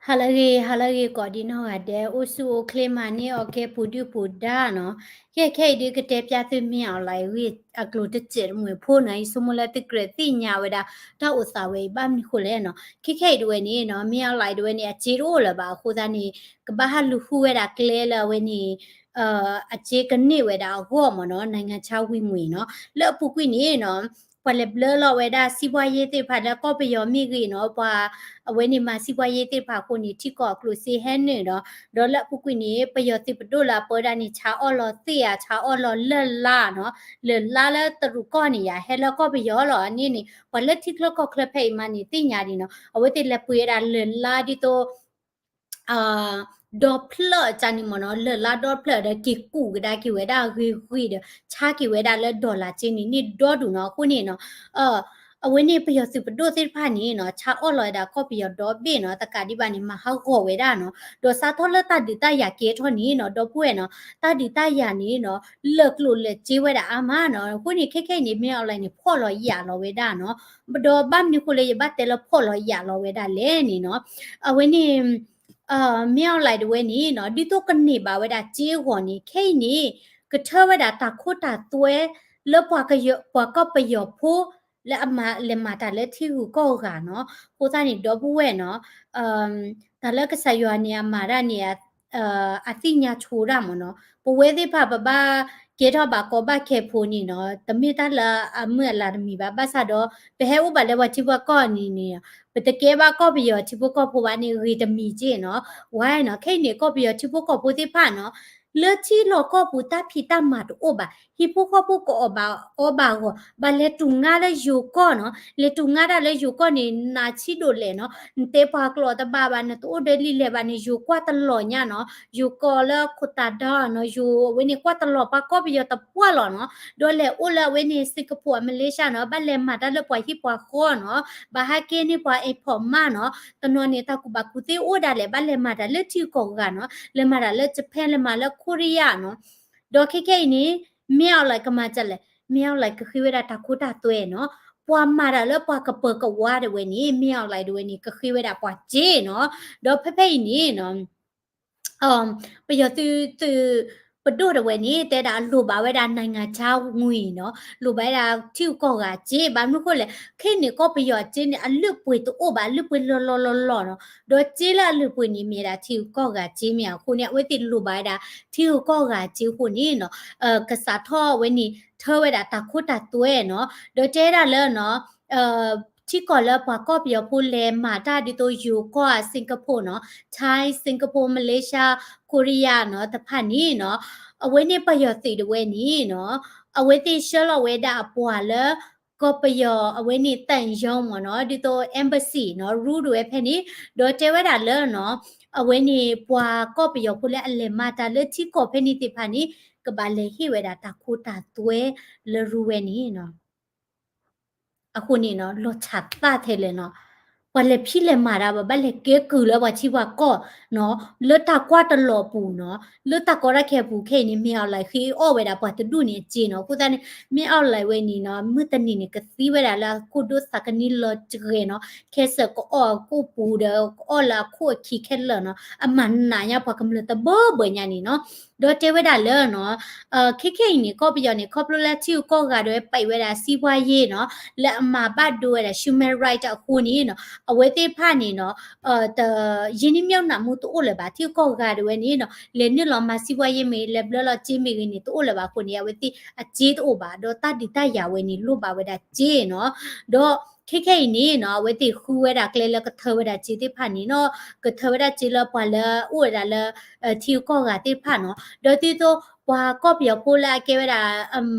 ဟါလၢအဂ့ၤ ဟါလၢအဂ့ၤကိးဒံးနီၢ်ဂၤဒဲး အိၣ်ဆူၣ်အိၣ်ချ့မၤန့ၢ်အီၤကဲပူၤဒုၣ်ပူၤဒါနီၤ. ခဲခဲအံၤဒုးကတဲပၠးသုမ့ၢ်အီၤလၢအဂ့ၢ်အကျိၤတစဲးတမှဲၤဖိနီၤ ယဆိကမိၣ်လၢသုကြၢးသ့ၣ်ညါဝဲဒၣ် တၢ်အိၣ်သးဝဲအံၤဘၣ်မနုၤဃိလဲၣ်နီၤ. ခဲခဲအံၤဒၣ်ဝဲန့ၣ်နီၤ မ့ၢ်အီၤလၢဒၣ်ဝဲန့ၣ် အစ့တအိၣ်လၢၤဘၣ်အဃိသတးန့ၣ် ကဘၣ်ဟးလူၤဃုဝဲဒၣ်ကျဲလၢအဝဲန့ၣ် အစ့ကန့ၢ်ဝဲဒၣ်အဂီၢ်မ့ၢ်နီၤ နိုင်ငံခြားဝင်ငွေနီၤ လၢအပူၤကွံာ်န့ၣ်နီၤ ပှၤလဲၤဘျၢလီၤဝဲဒၣ် စီးပွားရေး သ့ၣ်တဖၣ်လၢကီၢ်ပယီၤမ့ၢ်ဂ့ၤနီၤ ပှၤအဝဲန့ၣ်မၤ စီးပွားရေး သ့ၣ်တဖၣ်အဃိန့ၣ် ထံကီၢ်အကျိၣ်စ့ဟဲနုာ်ဒီး ဒီးလၢအပူၤကွံာ်န့ၣ် ပယီၤသုးပဒိၣ်လၢအပၢဒၣ်န့ၣ် ဆါအီၣ်လီၤသ့ၣ်ဧါ ဆါအီၣ်လီၤလၢၢ်လါနီၤ လၢၢ်လါလၢတရူးကီၢ်န့ၣ်ယါ ဟဲလၢကီၢ်ပယီၤလီၤန့ၣ်န့ၣ် ပှၤလၢထံချၢကီၢ်ချၢဖဲအံၤမးန့ၣ် သ့ၣ်ညါဒံးနီၤ အဝဲသ့ၣ်လဲၤပှ့ၤဝဲဒၣ်လၢၢ်လါဒ်သိး ဒီဖျၢၣ်အကန့ၣ်မ့ၢ်နီၤ လၢၢ်လါဒီဖျၢၣ်ဒီးက့ၤကူၣ်ကဒါက့ၤဝဲဒၣ်ဂ့ၤဂ့ၤဒီး ဆါက့ၤဝဲဒၣ်လၢ dollar စ့န့ၣ် န့ၢ်ဒီဒူၣ်နီၤ အဃိန့ၣ်နီၤ အဝဲန့ၣ်ပယီၤသုးပဒိၣ်သ့ၣ်တဖၣ်န့ၣ်နီၤ ဆါအီၣ်လီၤဝဲဒၣ်ကီၢ်ပယီၤဒီဘ့ၣ်နီၤ သကးဒံးဘၣ်န့ၣ် မၤဟးဂီၤဝဲဒၣ်နီၤ ဒီးစးထီၣ်လၢတၢ်ဒုးတၢ်ယၤကဲထီၣ်န့ၣ်နီၤ ဒီပုၢ်ဝဲၢ်နီၤ တၢ်ဒုးတၢ်ယၤန့ၣ်နီၤ လၢာ်ကျိၣ်လၢာ်စ့ဝဲဒၣ်အါမးနီၤ အဃိန့ၣ် ခဲခဲအံၤန့ၣ် မ့ၢ်အီၤလၢန့ၣ် ဖီၣ်လီၤယာ်လီၤဝဲဒၣ်နီၤ ဒီးဘၣ်မနုၤဃိလၢယဘၣ်တဲလၢဖီၣ်လီၤယာ်လီၤဝဲဒၣ်လဲၣ်န့ၣ်နီၤ အဝဲန့ၣ် မ့ၢ်အီၤလၢဒၣ်ဝဲန့ၣ်နီၤ ဒ်သိးကန့ၢ်ဘၣ်ဝဲဒၣ်စ့အဂီၢ်န့ၣ် ခဲအံၤန့ၣ် ကထၢဝဲဒၣ်တၢ်ခိတၢ်သွဲ လၢပှၤကယီၤ ပှၤကီၢ်ပယီၤဖိ လၢအမၤ လဲၤမၤတၢ်လၢထံဂုၤကီၢ်ဂၤနီၤ အဃိသတးန့ၣ် ဒီပုၢ်ဝဲၢ်နီၤ တၢ်လၢကစၢ်ယွၤန့ၣ် အမၤတၢ်န့ၣ် အသ့ၣ်ညါဆိဒၣ်မ့ၢ်နီၤ ပဝဲသ့ၣ်တဖၣ်ပဘၣ်ကဲထီၣ်ဘၣ်ကီဘၣ်ခဲဖိန့ၣ်နီၤ တမ့ၢ်တၢ်လၢအမုၢ်အလၤတမံၤဘၣ် ဘၣ်ဆၣ်ဒီး ပဟဲအိၣ်ဘၣ်လၢပှၤထံဖိကီၢ်န့ၣ်န့ၣ် ပတကဲဘၣ်ကီၢ်ပယီၤထံဖိကီၢ်ဖိဘၣ်န့ၣ် ဂ့ၤတမံၤက့ၢ်နီၤ ဝဲနီၤ ခဲအံၤန့ၣ် ကီၢ်ပယီၤထံဖိကီၢ်ဖိသ့ၣ်တဖၣ်နီၤ လၢထံလီၢ်ကီၢ်ပူၤတၢ်ဖံးတၢ်မၤတအိၣ်ဘၣ် ဟံၣ်ဖိဃီဖိကအီၣ်ဘၣ်အီဘၣ်အဂီၢ် ဘၣ်လဲၤတူၢ်ငါလၢယိၤကီၢ်နီၤ လဲၤတူၢ်ငါတၢ်လၢယိၤကီၢ်န့ၣ် နးဆံးဒိၣ်လဲၣ်နီၤ နတဲပှၤကျိာ်တဘၣ်ဘၣ် နတအိၣ်ဒီးလံာ်လဲၢ်ဘၣ်န့ၣ် ယိၤကွၢ်တလီၤညါနီၤ ယိၤကီၢ်လၢခိၣ်တၢ်ဒါနီၤ ယိၤအဝဲန့ၣ်ကွၢ်တလီၤပှၤကီၢ်ပယီၤတပှၢ်လီၤနီၤ ဒီးလဲၤအိၣ်လၢအဝဲန့ၣ် Singapore အ Malaysia နီၤ ဘၣ်လဲၤမၤတၢ်လၢပှၤဟံၣ်ပှၤဃီနီၤ ဘၣ်ဟးကဲန့ၢ်ပှၤ import မးနီၤ တနီၤန့ၣ် တၢ်ကူၣ်ဘၣ်ကူၣ်သ့အိၣ်ဒၣ်လဲာ် ဘၣ်လဲၤမၤတၢ်လၢထံဂုၤကီၢ်ဂၤနီၤ လဲၤမၤတၢ်လၢ Japan လဲၤမၤလၢ Korea နီၤ ဒီးခဲခဲအံၤန့ၣ် မ့ၢ်အီၤလၢကမၤဒ်လဲၣ် မ့ၢ်အီၤလၢကဃ့ဝဲဒၣ်တၢ်ခိတၢ်သွဲနီၤ ပှၤမၤတၢ်လၢပှၤကပၢၤကဝါဒၣ်ဝဲန့ၣ် မ့ၢ်အီၤလၢဒၣ်ဝဲန့ၣ် ကဃ့ဝဲဒၣ်ပှၤစ့နီၤ ဒီးဖဲဖဲအံၤန့ၣ်နီၤ ပယီၤသုး သုးပဒိၣ်ဒၣ်ဝဲန့ၣ် တဲဒၣ်လိၣ်ဘၣ်ဝဲဒၣ် နိုင်ငံခြားငွေ နီၤ လိၣ်ဘၣ်ဝဲဒၣ်ထံဂုၤကီၢ်ဂၤစ့ ဘၣ်မနုၤဃိလဲၣ် ခဲအံၤန့ၣ် ကီၢ်ပယီၤစ့န့ၣ် အလုၢ်အပှ့ၤတအိၣ်ဘၣ် လုၢ်ပှ့ၤလီၤလီၤလီၤလီၤနီၤ ဒီးစ့လၢအလုၢ်အပှ့ၤန့ၣ် မ့ၢ်ဒၣ်ထံဂုၤကီၢ်ဂၤစ့မ့ၢ်အဃိန့ၣ် အဝဲသ့ၣ်လိၣ်ဘၣ်ဝဲဒၣ်ထံဂုၤကီၢ်ဂၤစ့အဃိန့ၣ်နီၤ ကစးထီၣ်ဝဲန့ၣ် ထၢဝဲဒၣ်တၢ်ခိတၢ်သွဲနီၤ ဒီးတဲဒၣ်လၢနီၤ ထံကီၢ်လၢပှၤကီၢ်ပယီၤဖိလဲၤမၤတၢ်ဒ်သိးယိၤကီၢ် Singapore နီၤ Thai Singapore Malaysia Korea နီၤ တဖၣ်န့ၣ်နီၤ အဝဲန့ၣ်ပယီၤသုးဒၣ်ဝဲန့ၣ်နီၤ အဝဲသ့ၣ်ဆှၢလီၤဝဲဒၣ်အပှၤလၢ ကီၢ်ပယီၤအဝဲန့ၣ် သံရုံး မ့ၢ်နီၤ ဒ်သိး embassy နီၤ ရူဒၣ်ဝဲဖဲန့ၣ် ဒီးတဲဝဲဒၣ်လၢနီၤ အဝဲန့ၣ်ပှၤကီၢ်ပယီၤဖိလၢအလဲၤမၤတၢ်လၢထံကီၢ်ဖဲန့ၣ်သ့ၣ်တဖၣ်န့ၣ် ကဘၣ်လဲၤဟ့ၣ်ဝဲဒၣ်တၢ်ခိတၢ်သွဲလၢရူဝဲန့ၣ်နီၤ အဃိန့ၣ်နီၤ လီၤဆၣ်သၣ်ထဲလဲၣ်နီၤ ပှၤလဲၤဖံးလဲၤမၤတၢ် ပဘၣ်လဲၤကဲကုၢ်လၢပှၤထံပှၤကီၢ်နီၤ လၢတၢ်ကွၢ်တလီၤပူၤနီၤ လၢတၢ်ကီတၢ်ခဲအပူၤခဲအံၤန့ၣ် မ့ၢ်အီၤလၢဃ့အီၣ်ဝဲဒၣ်ပှၤတဒူၣ်န့ၣ်အစ့နီၤ အဃိသတးန့ၣ် မ့ၢ်အီၤလၢဝဲန့ၣ်နီၤ မုၢ်တနံၤန့ၣ် ကသံဝဲဒၣ်လၢအခိၣ်ဒိၣ်သးကနံလီၤစှဲနီၤ ခဲစၢၣ်ကအီၣ်အကိၣ်ပူၤဒီး ကအီၣ်လၢအခိၣ်အခံခဲလၢာ်နီၤ အမၤနးညါပှၤကမျၢၢ်တဘၢဘၢညါန့ၣ်နီၤ ဒီးတဲဝဲဒၣ်လၢနီၤ ခဲခဲအံၤန့ၣ် ကီၢ်ပယီၤန့ၣ် ခီဖျိလၢထံဂုၤကီၢ်ဂၤဒၣ်ဝဲ ပိတ်ဝဲဒၣ် စီးပွားရေး နီၤ လၢအမၤဘၣ်ဒိဝဲဒၣ် human right အဃိန့ၣ်နီၤ အဝဲသ့ၣ်တဖၣ်န့ၣ်နီၤ တ ရင်းနှီးမြှုပ်နှံမှု တအိၣ်လၢၤဘၣ် ထံဂုၤကီၢ်ဂၤဒၣ်ဝဲန့ၣ်နီၤ လဲၤနုာ်လီၤမၤ စီးပွားရေး မ့ၢ်ဂ့ၤ လဲၤဘျၢလီၤစ့မ့ၢ်ဂ့ၤန့ၣ် တအိၣ်လၢၤဘၣ်အဃိန့ၣ် အဝဲသ့ၣ်အစ့တအိၣ်ဘၣ် ဒီးတၢ်ဒုးတၢ်ယၤဝဲန့ၣ် လိၣ်ဘၣ်ဝဲဒၣ်စ့နီၤ ဒီးခဲခဲအံၤန့ၣ်နီၤ အဝဲသ့ၣ်ဃုဝဲဒၣ်ကျဲလၢကထၢဝဲဒၣ်စ့သ့ၣ်တဖၣ်န့ၣ်နီၤ ကထၢဝဲဒၣ်စ့လၢပှၤလၢအိၣ်ဝဲဒၣ်လၢ ထံဂုၤကီၢ်ဂၤသ့ၣ်တဖၣ်နီၤ ဒီးဒ်သိးပှၤကီၢ်ပယီၤဖိလၢအကဲဝဲဒၣ်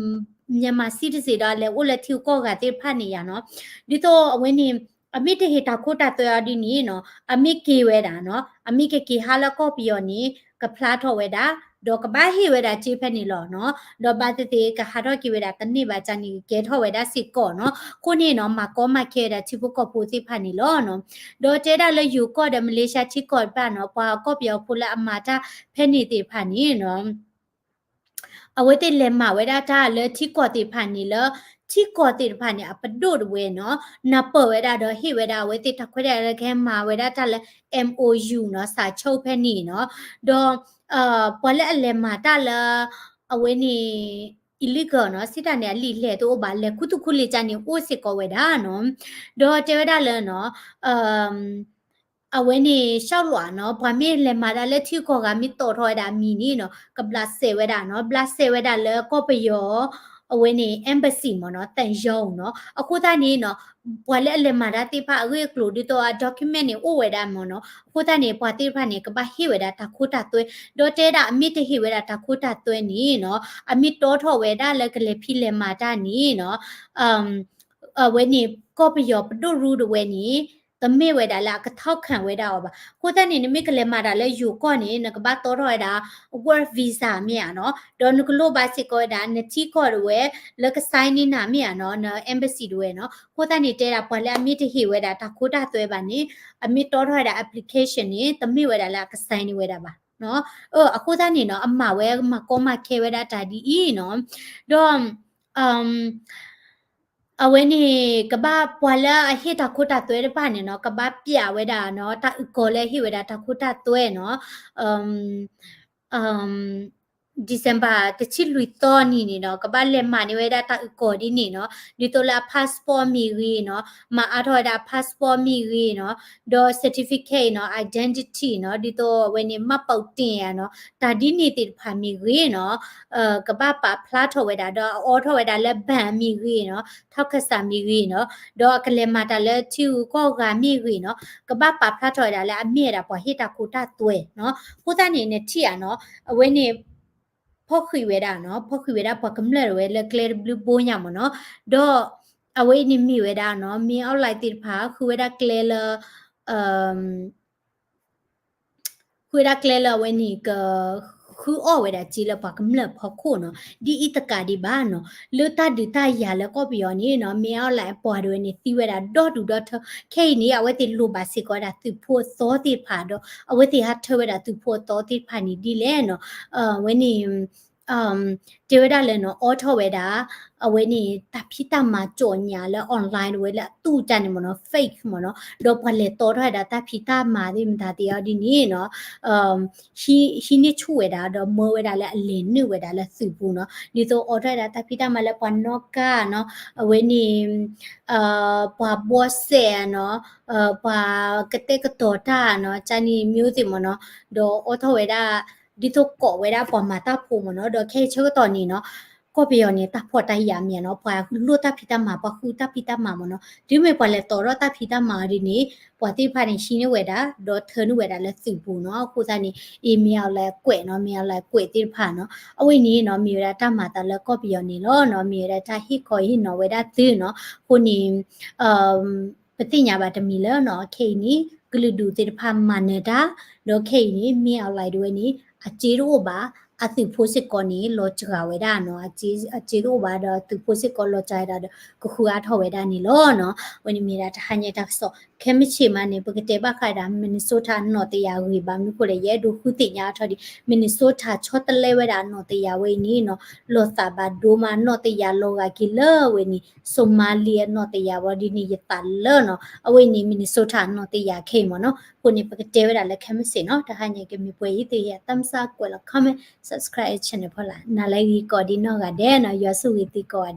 Myanmar citizen ဒီးလဲၤအိၣ်လၢထံဂုၤကီၢ်ဂၤသ့ၣ်တဖၣ်န့ၣ်ယါနီၤ ဒ်သိးအဝဲန့ၣ် အမ့ၢ်တဟ့ၣ်တၢ်ခိတၢ်သွဲအီၤဒ်န့ၣ်နီၤ အမ့ၢ်က့ၤဝဲဒၣ်နီၤ အမ့ၢ်ကက့ၤဟးလၢကီၢ်ပယီၤန့ၣ် ကဖျါထီၣ်ဝဲဒၣ် ဒီးကဘၣ်ဟ့ၣ်ဝဲဒၣ်စ့ဖဲန့ၣ်လီၤနီၤ ဒီးဘၣ်သ့ၣ်သ့ၣ်ကဟးထီၣ်က့ၤဝဲဒၣ်တန့ၢ်ဘၣ်ကန့ၣ် ကကဲထီၣ်ဝဲဒၣ်စ့ၢ်ကီးနီၤ အဃိန့ၣ်နီၤ မၤကီမၤခဲဝဲဒၣ်ထံဖိကီၢ်ဖိသ့ၣ်တဖၣ်န့ၣ်လီၤနီၤ ဒီးတဲဒၣ်လၢယိၤကီၢ်ဒီး Malaysia ထံကီၢ်တဖၣ်နီၤ ပှၤကီၢ်ပယီၤဖိလၢအမၤတၢ်ဖဲန့ၣ်သ့ၣ်တဖၣ်န့ၣ်နီၤ အဝဲသ့ၣ်လဲၤမၤဝဲဒၣ်တၢ်လၢထံကီၢ်သ့ၣ်တဖၣ်န့ၣ်လၢ ထံကီၢ်သ့ၣ်တဖၣ်န့ၣ် အပဒိၣ်တဝဲနီၤ နၢ်ပၢၢ်ဝဲဒၣ်ဒီးဟ့ၣ်ဝဲဒၣ်အဝဲသ့ၣ်တၢ်ခွဲးတၢ်ယာ်လၢကဟဲမၤဝဲဒၣ်တၢ်လၢ M O U နီၤ စးဆိဖဲန့ၣ်နီၤ, ဒီး ပှၤလၢအလဲၤမၤတၢ်လၢ အဝဲန့ၣ် illegal နီၤ စံးတၢ်န့ၣ် အလံာ်လဲၢ်တအိၣ်ဘၣ် လဲၤခူသူၣ်ခူလံာ်ကန့ၣ် အိၣ်စ့ၢ်ကီးဝဲဒၣ်နီၤ, ဒီးတဲဝဲဒၣ်လၢနီၤ အဝဲန့ၣ် လျှောက်လွှာနီၤ ပှၤမ့ၢ်လဲၤမၤတၢ်လၢထံကီၢ်ဂၤ မ့ၢ်တီၣ်ထီၣ်ဝဲဒၣ်အမံၤန့ၣ်နီၤ ကဘျးစဲးဝဲဒၣ်နီၤ ဘျးစဲးဝဲဒၣ်လၢကီၢ်ပယီၤ အဝဲန့ၣ် embassy မ့ၢ်နီၤ သံရုံးနီၤ အဃိသတးန့ၣ်နီၤ ပှၤလၢအလဲၤမၤတၢ်သ့ၣ်တဖၣ်အဂ့ၢ်အကျိၤ ဒ်သိးအ document န့ၣ် အိၣ်ဝဲဒၣ်မ့ၢ်နီၤ အဃိသတးန့ၣ် ပှၤသ့ၣ်တဖၣ်န့ၣ် ကဘၣ်ဟ့ၣ်ဝဲဒၣ်တၢ်ခိတၢ်သွဲ ဒီးတဲဒၣ်အမ့ၢ်တဟ့ၣ်ဝဲဒၣ်တၢ်ခိတၢ်သွဲန့ၣ်နီၤ အမ့ၢ်တီၣ်ထီၣ်ဝဲဒၣ်လၢကလဲၤဖံးလဲၤမၤတၢ်န့ၣ်နီၤ အဝဲန့ၣ် ကီၢ်ပယီၤပဒိၣ်ရူတဝဲန့ၣ် တမ့ၢ်ဝဲဒၣ်လၢအကထောက်ခံဝဲဒၣ်အီၤဘၣ်. အဃိသတးန့ၣ် နမ့ၢ်ကလဲၤမၤတၢ်လၢယိၤကီၢ်န့ၣ် နကဘၣ်တီၣ်ထီၣ်ဝဲဒၣ် work visa မ့ၢ်ဧါနီၤ, ဒီးနကလိၣ်ဘၣ်စ့ၢ်ကီးဝဲဒၣ် နထံကီၢ်တဝဲ လၢက sign န့ၢ်နၤမ့ၢ်ဧါနီၤ, န embassy တဝဲနီၤ. အဃိသတးန့ၣ် တဲဒၣ်ပှၤလၢအမ့ၢ်တဟ့ၣ်ဝဲဒၣ်တၢ်ခိတၢ်သွဲဘၣ်န့ၣ် အမ့ၢ်တီၣ်ထီၣ်ဝဲဒၣ် application န့ၣ် တမ့ၢ်ဝဲဒၣ်လၢအက sign န့ၢ်ဝဲဒၣ်ဘၣ်နီၤ. အဃိသတးန့ၣ်နီၤ အမၤဝဲမၤကီမၤခဲဝဲဒၣ်တၢ်ဒ်အံၤနီၤ, ဒီး အဝဲန့ၣ် ကဘၣ်ပှၤလၢအဟ့ၣ်တၢ်ခိတၢ်သွဲတဖၣ်န့ၣ်နီၤ ကဘၣ်ပျးဝဲဒၣ်နီၤ တၢ်အုၣ်ကီၤလၢအဟ့ၣ်ဝဲဒၣ်တၢ်ခိတၢ်သွဲနီၤ, December တဆံလွံၢ်သီနံၤန့ၣ်နီၤ ကဘၣ်လဲၤမၤန့ၢ်ဝဲဒၣ်တၢ်အုၣ်ကီၤဒ်န့ၣ်နီၤ, ဒ်သိးလၢအ passport မ့ၢ်ဂ့ၤနီၤ, မၤအါထီၣ်ဝဲဒၣ်အ passport မ့ၢ်ဂ့ၤနီၤ, ဒီး certificate နီၤ identity နီၤ, ဒ်သိးအဝဲန့ၣ် မှတ်ပုံတင် နီၤ, တၢ်ဒ်န့ၣ်သ့ၣ်တဖၣ်မ့ၢ်ဂ့ၤနီၤ ကဘၣ်ပာ်ဖျါထီၣ်ဝဲဒၣ် ဒီးအအိးထီၣ်ဝဲဒၣ်လၢ bank မ့ၢ်ဂ့ၤနီၤ, ထောက်ခံစာ မ့ၢ်ဂ့ၤနီၤ, ဒီးအကလဲၤမၤတၢ်လၢထံဂုၤကီၢ်ဂၤမ့ၢ်ဂ့ၤနီၤ ကဘၣ်ပာ်ဖျါထီၣ်ဝဲဒၣ်လၢအမ့ၢ်ဝဲဒၣ်ပှၤဟ့ၣ်တၢ်ခိတၢ်သွဲနီၤ. အဃိသတးန့ၣ် နထံၣ်ဧါနီၤ အဝဲန့ၣ် ဖီၣ်ဃံးဝဲဒၣ်နီၤ ဖီၣ်ဃံးဝဲဒၣ်ပှၤကမျၢၢ်တဝဲလၢကျဲတဘျုးဘိညါမ့ၢ်နီၤ, ဒီး အဝဲအံၤန့ၣ်မ့ၢ်ဝဲဒၣ်နီၤ မင်းအောင်လှိုင် သ့ၣ်တဖၣ် ဃုဝဲဒၣ်ကျဲလၢ ဃုဝဲဒၣ်ကျဲလၢအဝဲန့ၣ်က ဃုအီၣ်ဝဲဒၣ်စ့လၢပှၤကမျၢၢ်ဖီခိၣ်နီၤ, ဒ်အံၤတကးဒံးဘၣ်နီၤ, လၢတၢ်ဒုးတၢ်ယၤလၢကီၢ်ပယီၤန့ၣ်နီၤ မင်းအောင်လှိုင် အပှၤတဝဲန့ၣ် သံဝဲဒၣ်ဒီဒူၣ်ဒီထၢ, ခဲအံၤန့ၣ် အဝဲသ့ၣ်လိၣ်ဘၣ်စ့ၢ်ကီးဝဲဒၣ်သုးဖိအသီသ့ၣ်တဖၣ်ဒီး အဝဲသ့ၣ်ဟးထၢဝဲဒၣ်သုးဖိအသီသ့ၣ်တဖၣ်န့ၣ်ဒ်လဲၣ်နီၤ, အဝဲန့ၣ် တဲဝဲဒၣ်လၢနီၤ အိးထီၣ်ဝဲဒၣ် အဝဲန့ၣ် တၢ်ဖံးတၢ်မၤ ကြော်ငြာ လၢ online တဝဲလၢအသူၣ်တၢ်န့ၣ်မ့ၢ်နီၤ fake မ့ၢ်နီၤ, ဒီးပှၤလဲၤတီထီၣ်ဝဲဒၣ်တၢ်ဖံးတၢ်မၤသ့ၣ်မတၤသ့ၣ်အီၤဒ်န့ၣ်နီၤ ဟံးန့ၢ်ဆူၣ်ဝဲဒၣ် ဒီးမၢဝဲဒၣ်လၢအလဲၤနုာ်ဝဲဒၣ်လၢသုးပူၤနီၤ, ဒ်သိးအိးထီၣ်ဝဲဒၣ်တၢ်ဖံးတၢ်မၤလၢပှၤနီၣ်ကါနီၤ, အဝဲန့ၣ် ပှၤဘီစဲးနီၤ, ပှၤကတဲာ်ကတီၤတၢ်နီၤ, ကန့ၣ် မျိုးသ့ၣ်မ့ၢ်နီၤ, ဒီးအိးထီၣ်ဝဲဒၣ် ဒ်သိးကိးဝဲဒၣ်ပှၤမၤတၢ်ဖိမ့ၢ်နီၤ, ဒီးခဲအံၤဆၢကတီၢ်န့ၣ်နီၤ ကီၢ်ပယီၤန့ၣ် တၢ်ဖှီၣ်တၢ်ယာ်မ့ၢ်နီၤ, ပှၤလိၣ်တၢ်ဖံးတၢ်မၤ ပှၤဃုတၢ်ဖံးတၢ်မၤမ့ၢ်နီၤ, တုၤမ့ၢ်ပှၤလဲၤတီထီၣ်တၢ်ဖံးတၢ်မၤအီၤဒ်န့ၣ် ပှၤသ့ၣ်တဖၣ်န့ၣ် ဟံးန့ၢ်ဝဲဒၣ် ဒီးထၢန့ၢ်ဝဲဒၣ်လၢသုးပူၤနီၤ, အဃိသတးန့ၣ် အံၤ မင်းအောင်လှိုင် ကွဲးနီၤ, မင်းအောင်လှိုင် ကွဲးသ့ၣ်တဖၣ်နီၤ, အဝဲန့ၣ်နီၤ မ့ၢ်ဝဲဒၣ်တၢ်မၤသးလၢကီၢ်ပယီၤန့ၣ်လီၤနီၤ, မ့ၢ်ဝဲဒၣ်တၢ်ဟ့ၣ်ခီဟ့ၣ်နီၤဝဲဒၣ်သုနီၤ, အဃိန့ၣ် ပသ့ၣ်ညါဘၣ်တမံၤလၢနီၤ ခဲအံၤန့ၣ် ကလုာ်ဒူၣ်သ့ၣ်တဖၣ်မၤနၢၤတၢ်, ဒီးခဲအံၤန့ၣ် မင်းအောင်လှိုင် တဝဲန့ၣ် အစ့တအိၣ်ဘၣ်, အသုးဖိစ့ၢ်ကီးန့ၣ် လီၤစှၤဝဲဒၣ်နီၤ, အစ့တအိၣ်ဘၣ်ဒီး အသုးဖိစ့ၢ်ကီးလီၤစှၤဝဲဒၣ်ဒီး ကဃုအါထီၣ်ဝဲဒၣ်န့ၣ်လီၤနီၤ, အဝဲန့ၣ်မ့ၢ်ဒၣ်တဟါညါတၢ်ကစီၣ်, ခဲမုၢ်ဆ့ၣ်မးန့ၣ် ပကတဲဘၣ်ဃးဒၣ် Minnesota အနီၣ်တယၢ်ဂ့ၤဘၣ်မနုၤဃိလဲၣ်, ယအဲၣ်ဒိးဃုသ့ၣ်ညါအါထီၣ်ဒံး Minnesota ဆီတလဲဝဲဒၣ်အနီၣ်တယၢ်ဝဲအံၤန့ၣ်နီၤ, လီၤသးဘၣ်ဒိမး အနီၣ်တယၢ်လီၤဂာ်က့ၤလၢဝဲန့ၣ် Somali အနီၣ်တယၢ်ဝဲဒ်န့ၣ် ယသးလၢနီၤ, အဝဲအံၤန့ၣ် Minnesota အနီၣ်တယၢ်ခဲအံၤမ့ၢ်နီၤ, အဃိန့ၣ် ပကတဲဝဲဒၣ်လၢခဲမုၢ်ဆ့ၣ်နီၤ, တဟါညါကမ့ၢ်ပှဲၤအံၤ သုဟ့ၣ် thumbs up ကွဲးလီၤ comment, subscribe channel ဖီလာ်, နၤလၢဂ့ၤကိးဒံးနီၢ်ဂၤဒဲးနီၤ, ယွၤဆိၣ်ဂ့ၤသုကိးဂၤဒဲး.